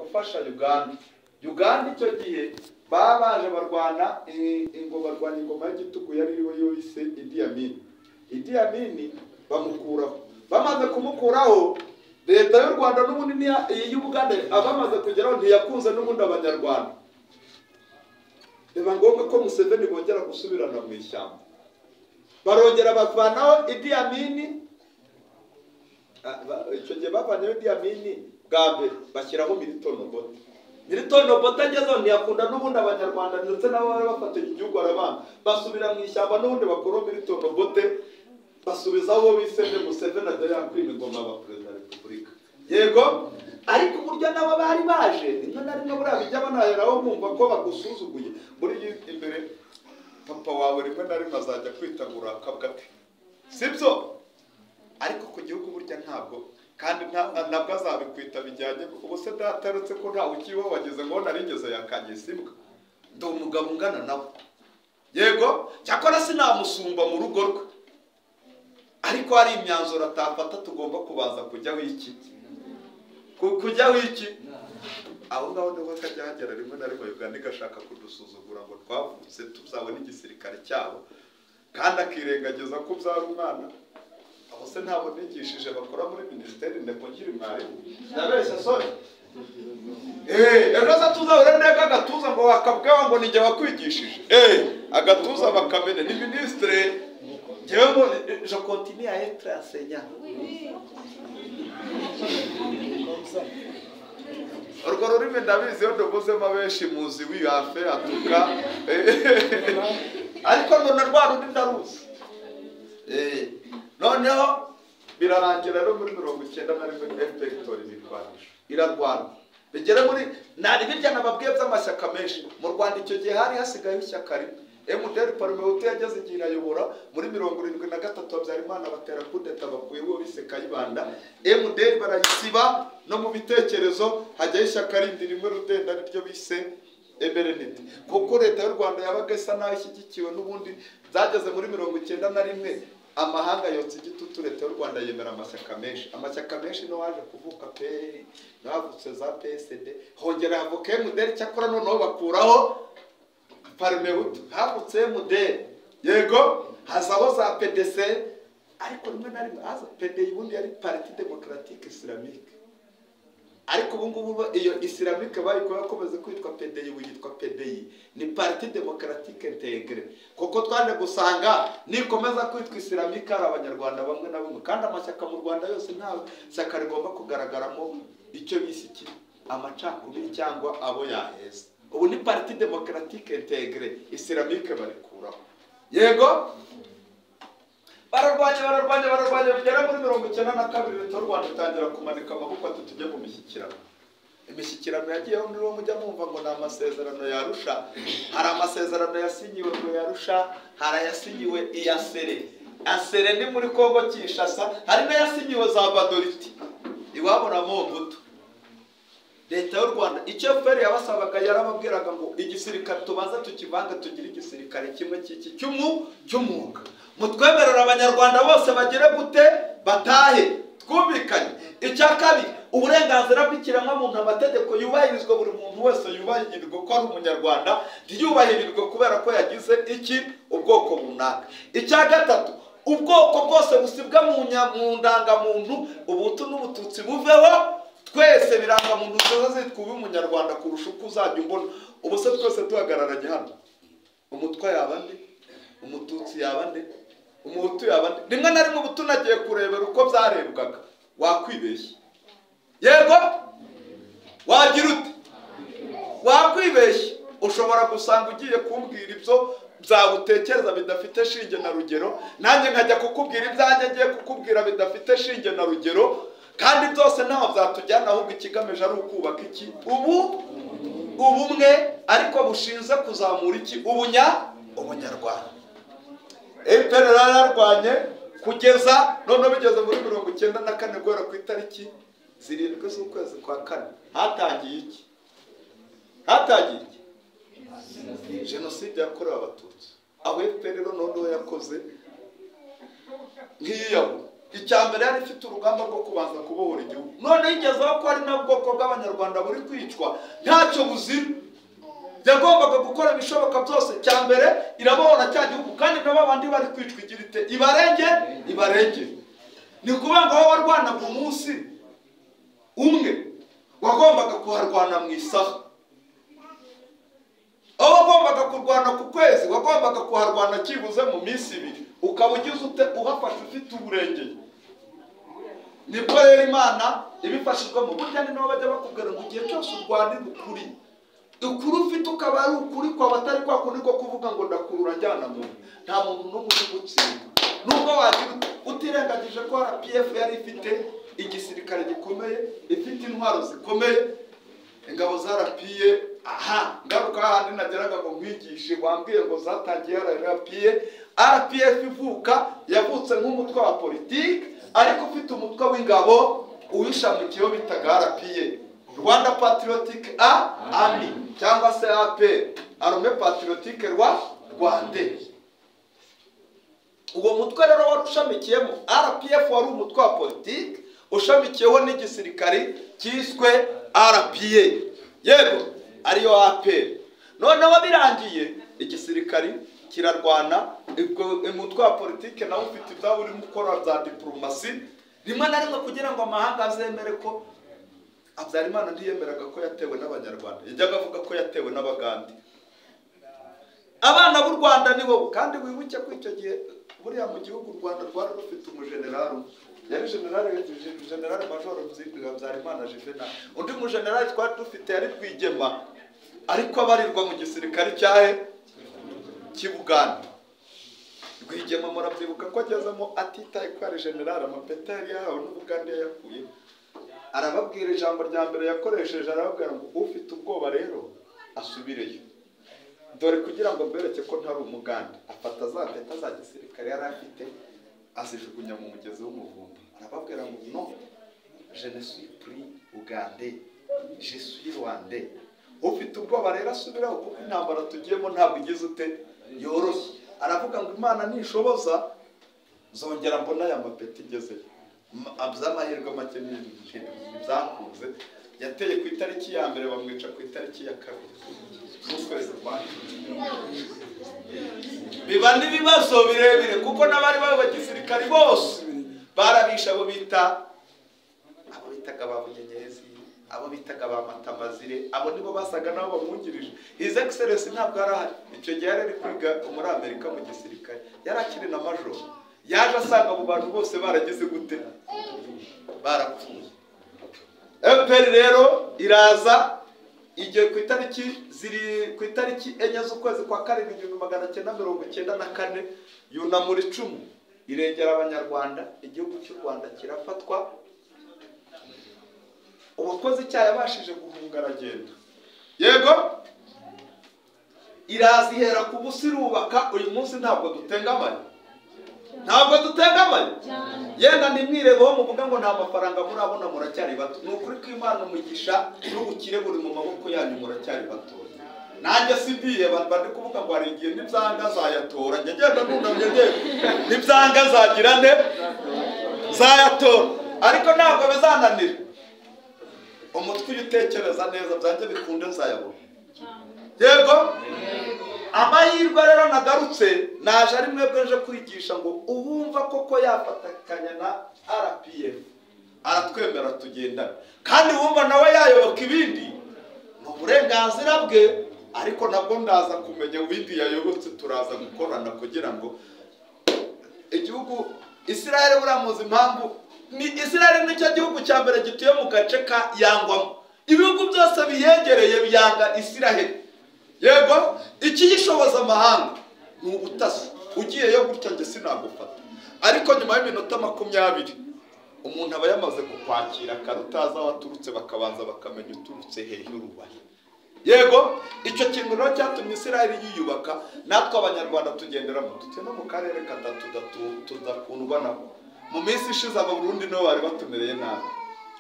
gufasha Uganda. Uganda icyo gihe babaje barwana barwanya ingoma y'igitugu yari iriho yo bise Idi Amin. Idi Amin bamukuraho. Bamaze kumukuraho, leta y'u Rwanda n'ubundi y'Ubuganda abamaze kugeraho ntiyakunze n'ubundi Abanyarwanda. Biba ngombwa ko Museveni bongera gusubirana mu ishyamba. Barongera bavanaho Idi Amin. Icyo gihe bavanyeho Idi Amin bwa mbere bashyiraho Milton Obote. Milton Obote agezeho ntiyakunda n'ubundi Abanyarwanda ndetse nabo bari bafatanya igihugu arabanga. Basubira mu ishyamba n'ubundi bakuraho Milton Obote, basubizaho uwo bise Museveni ajya yakwima ingoma aba perezida wa repubulika. Yego, ariko uburyo nabo bari baje rimwe na rimwe buriya bijya banaheraho bumva ko bagusuzuguye. Muri imbere papa wawe rimwe na rimwe azajya kwitagura akabwa ke, sibyo? Ariko ku gihugu burya ntabwo, kandi nabwo azabikwita bijyanye. Ubu se datarutse ko ntawe ukiwe wageze ngo narigeze yakanyisa imbwa, ndi umugabo ungana nawe. Yego, cyakora sinamusumba mu rugo rwe, ariko hari imyanzuro atafata tugomba kubanza kujyaho iki, kujyaho iki. Aho ngaho niho kajya hagera rimwe na rimwe Uganda igashaka kudusuzugura ngo twavutse tuzabona igisirikare cyabo, kandi akirengagiza ko ubyara umwana. Aho se ntabwo nigishije bakora muri minisiteri ndeko nkiri mwarimu, ndabeshya sore. Ejo se tuzahura neka agatuza ngo wakabwewa ngo nijye wakwigishije. Agatuza bakamene ni ministre. Njyewe je continue à être enseignant. Urwo rurimi ndabizi iyo nduvuzemo abenshi muzi wiyafe atuka, ariko none rwa rundi ndaruzi. Noneho birarangira rero muri 91 FPR itorwa irarwana bigera muri nari birya nababwiye by'amashyaka menshi mu Rwanda. Icyo gihe hari hasigaye ishyaka rimwe MDR Parmehutu yageze igihe irayobora muri 73 Habyarimana batera kudeta bakuye uwo bise Kayibanda. MDR barayisiba no mu bitekerezo hajyaho ishyaka rindi rimwe rudenda ryo bise MRND, kuko leta y'u Rwanda yabaga isa naho ishyigikiwe n'ubundi. Byageze muri 91 amahanga yotsa igitutu, leta y'u Rwanda yemera amashyaka menshi. Amashyaka menshi no waje kuvuka PL, navutse za PSD, hongera havuka MDR. Cyakora noneho bakuraho Parmehutu, havutse MDR, yego hazaho za PDC, ariko rimwe na rimwe haza PDI, ubundi yari Parti Démocratique Islamique, ariko ubu ngubu iyo Islamique bayikora yakomeza kwitwa PDI, ubu yitwa PDI ni Parti Démocratique Intégrée, kuko twaje gusanga nikomeza kwitwa Islamique ari Abanyarwanda bamwe na bamwe, kandi amashyaka mu Rwanda yose nta shyaka rigomba kugaragaramo icyo bise iki amacakubiri cyangwa abo yaheza. Ubu ni Parti Démocratique Intégrée, Islamique barikuraho. Yego, bararwanya bigera muri 92 leta y'u Rwanda itangira kumanika amaboko ati tujye mu mishyikirano. Imishyikirano yagiyeho niwo mujya mwumva ngo ni amasezerano ya Arusha. Hari amasezerano yasinyiwe ngo ya Arusha, hari ayasinyiwe iya Sere. Asere ni muri Kongo Kinshasa, hari n'ayasinyiwe za Badoriti iwabo na Mobutu. Leta y'u Rwanda icyo FPR yabasabaga yarababwiraga ngo igisirikare tubanza tukivanga tugire igisirikare kimwe cy'iki cy'umwuga, mutwemerera Abanyarwanda bose bagire gute batahe twumvikanye. Icya kabiri, uburenganzira bw'ikiremwamuntu, amategeko yubahirizwa, buri muntu wese yubahirirwa ko ari Umunyarwanda, ntiyubahirirwe kubera ko yagize iki ubwoko runaka. Icya gatatu, ubwoko bwose busibwa mu ndangamuntu, ubutu n'ubututsi buveho, twese birangamuntu tuza zitwa ube Umunyarwanda kurusha uko uzajya umbona. Ubu se twese tuhagararanye hano, umutwa yaba nde, umututsi yaba nde, umuhutu yaba nde? Rimwe na rimwe ubu tunagiye kurebera uko byarebwaga wakwibeshya. Yego, wagira ute? Wakwibeshya. Ushobora gusanga ugiye kumbwira ibyo byagutekereza bidafite shinge na rugero, nanjye nkajya kukubwira ibyanjye ngiye kukubwira bidafite shinge na rugero, kandi byose ntaho byatujyana, ahubwo ikigamije ari ukubaka iki ubu ubumwe, ariko bushinze kuzamura iki ubunyarwanda. FPR yararwanye kugeza none bigeze muri 94 guhera ku itariki 7 z'ukwezi kwa kane hatangiye iki? Hatangiye iki? Jenoside yakorewe Abatutsi. Aho FPR noneho yakoze nk'iyaho Icya mbere yari ifite urugamba rwo kubanza kubohora igihugu. None yigezeho ko ari n'ubwoko bw'Abanyarwanda buri kwicwa ntacyo buzira. Yagombaga gukora ibishoboka byose. Cya mbere irabohora cya gihugu, kandi nabo abandi bari kwicwa igira ite ibarenge ibarenge. Ni ukuvuga ngo aho warwanaga umunsi umwe wagombaga kuharwana mu isaha, aho wagombaga kurwana ku kwezi wagombaga kuharwana cyibuze mu minsi ibiri, ukaba ugize ute uhafashe ufite uburengeri. Nibwo rero Imana ibifashijwemo. Burya ni nabo bajya bakubwira ngo igihe cyose urwanira ukuri, ukuri ufite ukaba ari ukuri kwawe, atari kwa kundi ko kuvuga ngo ndakurura njyana muntu, nta muntu n'umwe uri gutsinda. Nubwo wagira utirengagije ko RPF yari ifite igisirikare gikomeye, ifite intwaro zikomeye, ingabo za RPA. Aha ngaruka handi nageraga ngo nkwigishe, wambwiye ngo zatangiye RPA. RPF ivuka yavutse nk'umutwe wa politiki, ariko ufite umutwe w'ingabo uwishamikiyeho bitaga RPA, Rwanda Patriotic Army cyangwa se AP, Armée Patriotique Rwanda. Uwo mutwe rero wari ushamikiyemo RPF, wari umutwe wa politiki ushamikiyeho n'igisirikari cyiswe RPA, yego ariyo AP. Noneho birangiye igisirikari kirarwana, umutwe wa politiki nawe ufite ibyawo urimo ukora bya diplomasi rimwe na rimwe kugira ngo amahanga azemere ko Habyarimana ntiyemeraga ko yatewe n'Abanyarwanda, yajyaga avuga ko yatewe n'Abagande. Abana b'u Rwanda ni bo. Kandi wibuke ko icyo gihe buriya mu gihugu u Rwanda rwari rufite umujenerali, yari general major Habyarimana Juvenal. Undi mujenerali twari dufite yari Rwigema, ariko abarirwa mu gisirikare cyahe cy'Ubuganda. Rwigema murabyibuka ko agezemo atitaye ko ari general, amapeta yari yahawe n'Ubuganda yayakuye. Arababwira ijambo rya mbere yakoresheje, arababwira ngo ufite ubwoba rero asubireyo, dore kugira ngo mbereke ko ntari umuganda. Afata za peta za gisirikare yari afite azijugunya mu mugezi w'umuvumba, arababwira ngo no, je ne suis plus ugandais, je suis rwandais. Ufite ubwoba rero asubiraho, kuko intambara tugiyemo ntabwo igize ute yoroshye. Aravuga ngo Imana nishoboza zongera mbona aya mapeti igezeyo. By'amahirwe make ntibyakunze. Yateye ku itariki ya mbere, bamwica ku itariki ya kabiri z'ukwezi kwa. Biba n'ibibazo birebire kuko n'abari b'abagisirikari bose barabisha, abo bita abo bitaga ba Bunyenyezi, abo bitaga ba Matamazire, abo nibo basaga nabo bamwungirije. His Excellency ntabwo arahari icyo gihe, yari ari kwiga muri Amerika mu gisirikare, yari akiri na major. Yaje asanga abo bantu bose baragize gute, barapfuye. FPR rero iraza igiye ku itariki ziri ku itariki 4 z'ukwezi kwa karindwi 1994, yunamura icumu irengera Abanyarwanda, igihugu cy'u Rwanda kirafatwa. Uwakoze icyaha yabashije guhunga aragenda. Yego iraza ihera ku busa irubaka. Uyu munsi ntabwo dutengamaye, ntabwo dutengamaye. Yenda ntimwirebeho muvuga ngo nta mafaranga murabona, muracyari bato. Ni ukuri ko Imana umugisha n'ubukire buri mu maboko yanyu, muracyari bato. Nanjye simbiye bari kuvuga ngo hari igihe nibyanga zayatora, njye ngenda nunamye nibyanga zagira nte zayatora, ariko ntabwo bizananira. Umutwe iyo utekereza neza byanjye bikunde nzayabona. Yego amahirwe rero nagarutse naje ari mwebwe nje kwigisha ngo uwumva koko yafatakanya na RPF aratwemera tugendana, kandi wumva nawe yayoboka ibindi ni uburenganzira bwe, ariko nabwo ndaza kumenya windi yayobotse, turaza gukorana kugira ngo igihugu Israel. Buramuzi impamvu ni Israel nicyo gihugu cya mbere gituye mu gace ka yangwamo, ibihugu byose biyegereye byanga Israel. Yego ikiyishoboza amahanga ni ubutasi, ugiyeyo gutya nge sinagufata, ariko nyuma y'iminota 20 umuntu aba yamaze kukwakira kare utazi aho aturutse, bakabanza bakamenya uturutse hehe urubahe. Yego icyo kintu rero cyatumye Israel yiyubaka, natwe Abanyarwanda tugenderamo tutuye no mu karere katatu tudakundwa nabo. Mu minsi ishize Abarundi nibo bari batumereye nabi.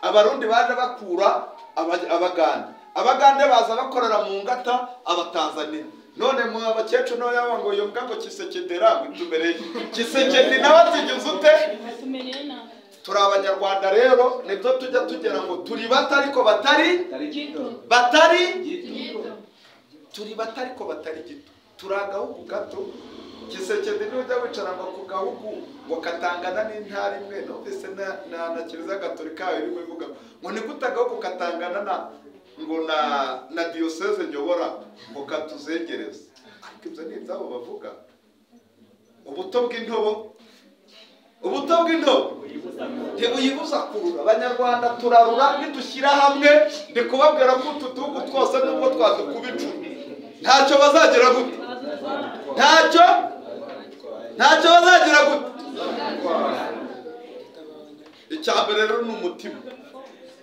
Abarundi baje bakura Abagande, Abagande baza bakorera mu ngata Abatanzania. None mu abakecuru nawe yaba ngo iyo mbwa ngo Kisekedera ngo itumereye Kisekedi nawe atugize ute? Turi abanyarwanda rero nibyo tujya tugera ngo turi bato ariko batari batari turi bato ariko batari gito. Turi agahugu gato. Kisekedi nujya wicara ngo ku gahugu ngo katangana n'intara imwe, numvise na Kiliziya Gatolika irimo ivuga ngo ni gute agahugu katangana na ngo na diyoseze nyobora ngo katuzegereze. Ariko ibyo ni ibyabo bavuga. Ubuto bw'intobo, ubuto bw'intobo ntibuyibuza kurura. Abanyarwanda turarura nidushyira hamwe. Ndi kubabwira ko utu duhugu twose nubwo twadukuba icumi ntacyo bazagira gute, ntacyo bazagira gute. Icya mbere rero ni umutima.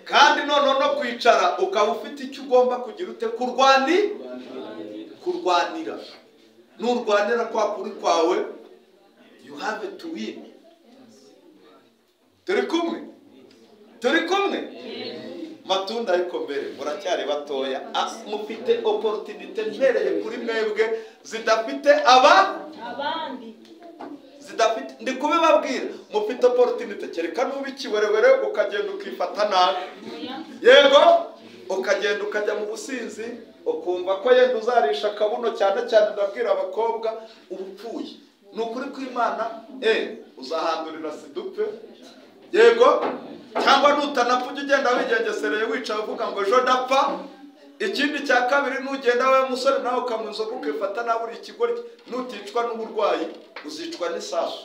Kandi none no kwicara ukaba ufite icyo ugomba kugira ute kurwanira. Nurwanira kwa kuri kwawe, you have to win. Turi kumwe, turi kumwe. Matunda ariko mbere muracyari batoya, mufite opportunité mbereye kuri mwebwe zidafite abandi zidafite. Ndi kubibabwira mufite opportunité, kereka nuba ikiwerewere ukagenda ukifata nabi, yego ukagenda ukajya mu businzi ukumva ko yenda uzarisha akabuno. Cyane cyane ndabwira abakobwa, ubupfuye ni ukuri kw'Imana, uzahandurira sida upfe, yego, cyangwa nutanapfa ujye ugenda wigengesereye wicaye uvuga ngo ejo ndapfa. Ikindi cya kabiri, nugenda we musore nawe ukanywa inzoga ukifata nawe uri ikigoryi, nuticwa n'uburwayi uzicwa n'isasu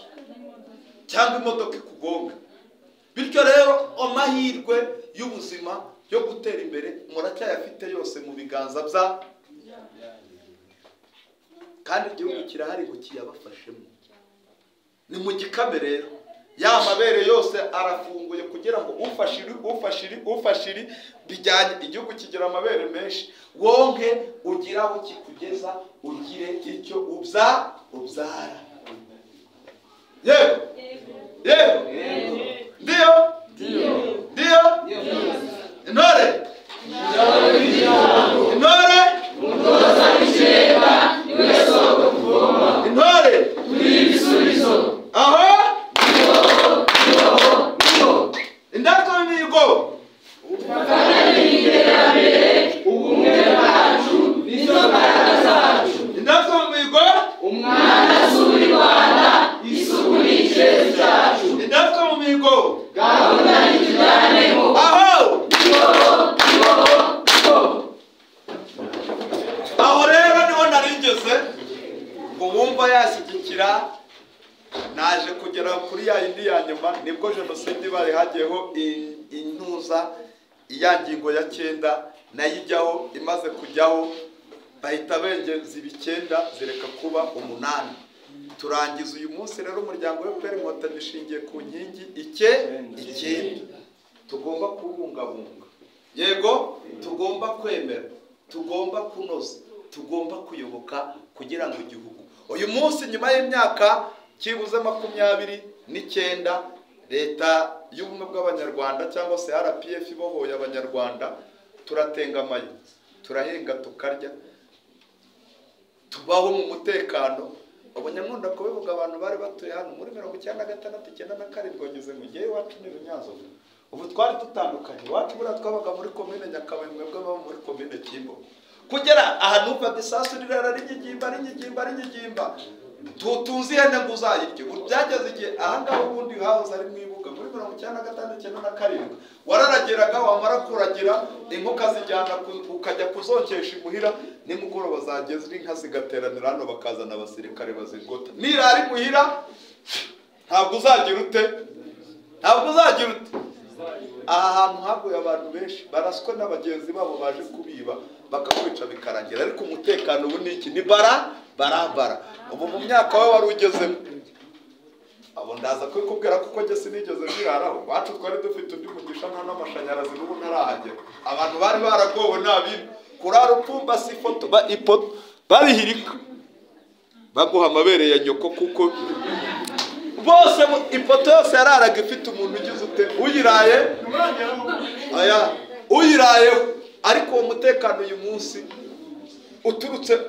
cyangwa imodoka ikugonga. Bityo rero amahirwe y'ubuzima yo gutera imbere muracyayafite yose mu biganza bya, kandi igihugu kirahari ngo kiyabafashemo. Ni mu gikame rero ya mabere yose arafunguye kugira ngo ufashiri ufashiri ufashiri bijyanye. Igihugu kigira amabere menshi, wonke ugira aho kikugeza, ugire icyo ubyara. Yego yego, ndiyo ndiyo. Intore intore intore, aho indatwa mihigo, ubumwe bwacu nizo mbaraga zacu. Indatwa mihigo, umwana asura i Rwanda, isuku ni ikirezi cyacu. Indatwa mihigo, gahunda nitujyanemo. Aho aho rero niho naringeze ngo wumva yashyigikira. Naje kugera kuri ya yindi ya nyuma, nibwo jenoside ibaye hagiyeho intuza iya ngingo ya 9 nayo ijyaho. Imaze kujyaho bahita bengeza iba 9 zireka kuba 8. Turangiza uyu munsi rero umuryango wa FPR Inkotanyi ishingiye ku nkingi 9 tugomba kubungabunga, yego tugomba kwemera, tugomba kunoza, tugomba kuyoboka kugira ngo igihugu. Uyu munsi nyuma y'imyaka kibuze 29 leta y'ubumwe bw'abanyarwanda cyangwa se RPF ibohoye abanyarwanda, turatengamaye, turahenga, tukarya, tubaho mu mutekano. Abanyamwunda kubivuga abantu bari batuye hano muri 96 97 bageze mu gihe iwacu ni Runyanzovu. Ubu twari dutandukanye, iwacu buriya twabaga muri komine Nyakabuye, mwebwe baba muri komine Kimbo. Kugera ahantu numvaga isasu rirara rinyigimba rinyigimba rinyigimba, tuzi ihene ngo uzayirye. Byageze igihe ahangaha ubundi hahoze ari mwibuga muri 95 97 wararageraga, wamara kuragira inka zijyana ukajya kuzongesha imuhira, nimugoroba zageze inka zigateranira hano bakazana abasirikare bazigota. Nirari muhira ntabwo uzagira ute, ntabwo uzagira ute. Aha hantu haguye abantu benshi baraswe n'abagenzi babo baje kubiba bakakwica bikarangira. Ariko umutekano ubu ni iki? Ni barabara. Ubu mu myaka we wari ugezemo, abo ndaza kubikubwira kuko njye sinigeze mbiraraho. Iwacu twari dufite undi mugisha nta n'amashanyarazi n'ubu ntarahagera. Abantu bari baragowe nta bintu, kurara upfumbase ifoto ipoto barihirika baguha amabere ya nyoko, kuko bose ipoto yose yararaga ifite umuntu ugize ute uyiraye, aya uyirayeho. Ariko uwo mutekano uyu munsi uturutse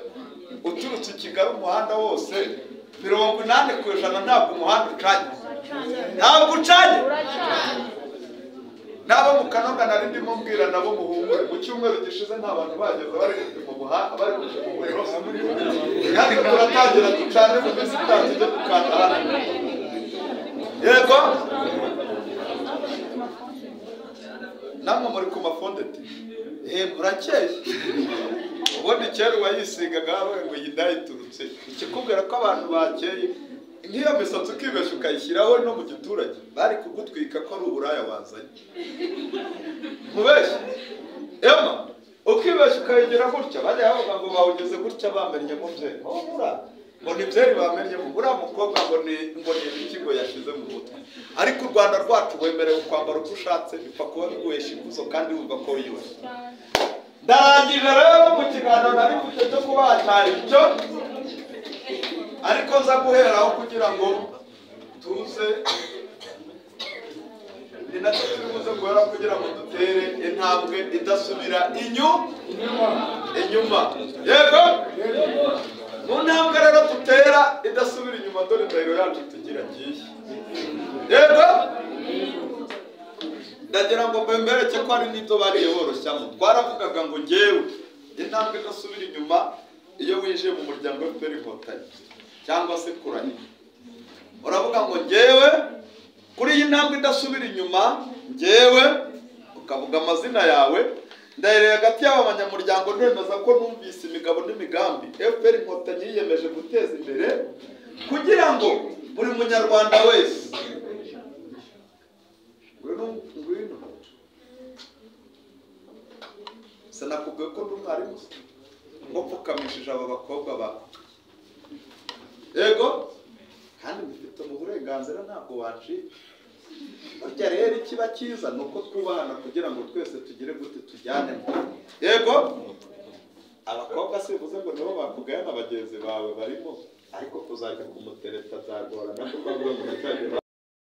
Uturutse i Kigali umuhanda wose 80% ntabwo umuhanda ucanye. Ntabwo ucanye. Nabo mu Kanoga nari ndimo mbwira nabo muhumure, mu cyumweru gishize nta bantu bageze bari gupima umuhanda, bari gupima umuriro. Kandi turatangira ducane mu minsi itanu tujye gukanda hano. Yego? Namwe muri ku mafondeti. Murakeye. Ubundi kera uwayisigaga bavuga ngo iyi ndayiturutse. Ikikubwira ko abantu bakeye nk'iyo misatsi ukibeshya ukayishyiraho no mu giturage bari kugutwika ko ari uburaya wazanye. Nkubeshye ema ukibeshya ukayigira gutya, bajya bavuga ngo bawugeze gutya bamennyemo byeri. Ngo ni byeri bamennyemo, uriya mukobwa ngo ni ibiki ngo yashize mu mutwe. Ariko u Rwanda rwacu wemerewe kwambara uko ushatse, bipfa kuba biguhesha ikuzo kandi wumva ko wiyubashye. Ndarangije rero mu kiganiro nari mfite cyo kubaha icyo, ariko nza guheraho kugira ngo tuze, ni nacyo turi buze guhera kugira ngo dutere intambwe idasubira inyuma. Yego? Mu ntambwe rero dutera idasubira inyuma, dore indahiro yacu tugira ngiyi. Yego? Ndagira ngo mbereke ko hari n'ibyo bariye boroshyamo. Twaravugaga ngo ngewe intambwe idasubira inyuma iyo winjiye mu muryango FPR Inkotanyi cyangwa se kurahira, uravuga ngo ngewe kuri iyi ntambwe idasubira inyuma, ngewe ukavuga amazina yawe, ndahereye hagati y'aba banyamuryango nemeza ko numvise imigabo n'imigambi FPR Inkotanyi yiyemeje guteza imbere kugira ngo buri munyarwanda wese. Ngwino sinakubwiye ko ndi umwarimu ngo pfukamishije aba bakobwa bawe. Yego? Kandi mufite mu burenganzira, ntabwo wacika. Burya rero ikiba cyiza ni uko twubahana kugira ngo twese tugire gute tujyanemo. Yego? Abakobwa sivuze ngo nibo bakugaya na bagenzi bawe barimo, ariko kuzajya kumutereta byagorana kuko ngo muracyajya.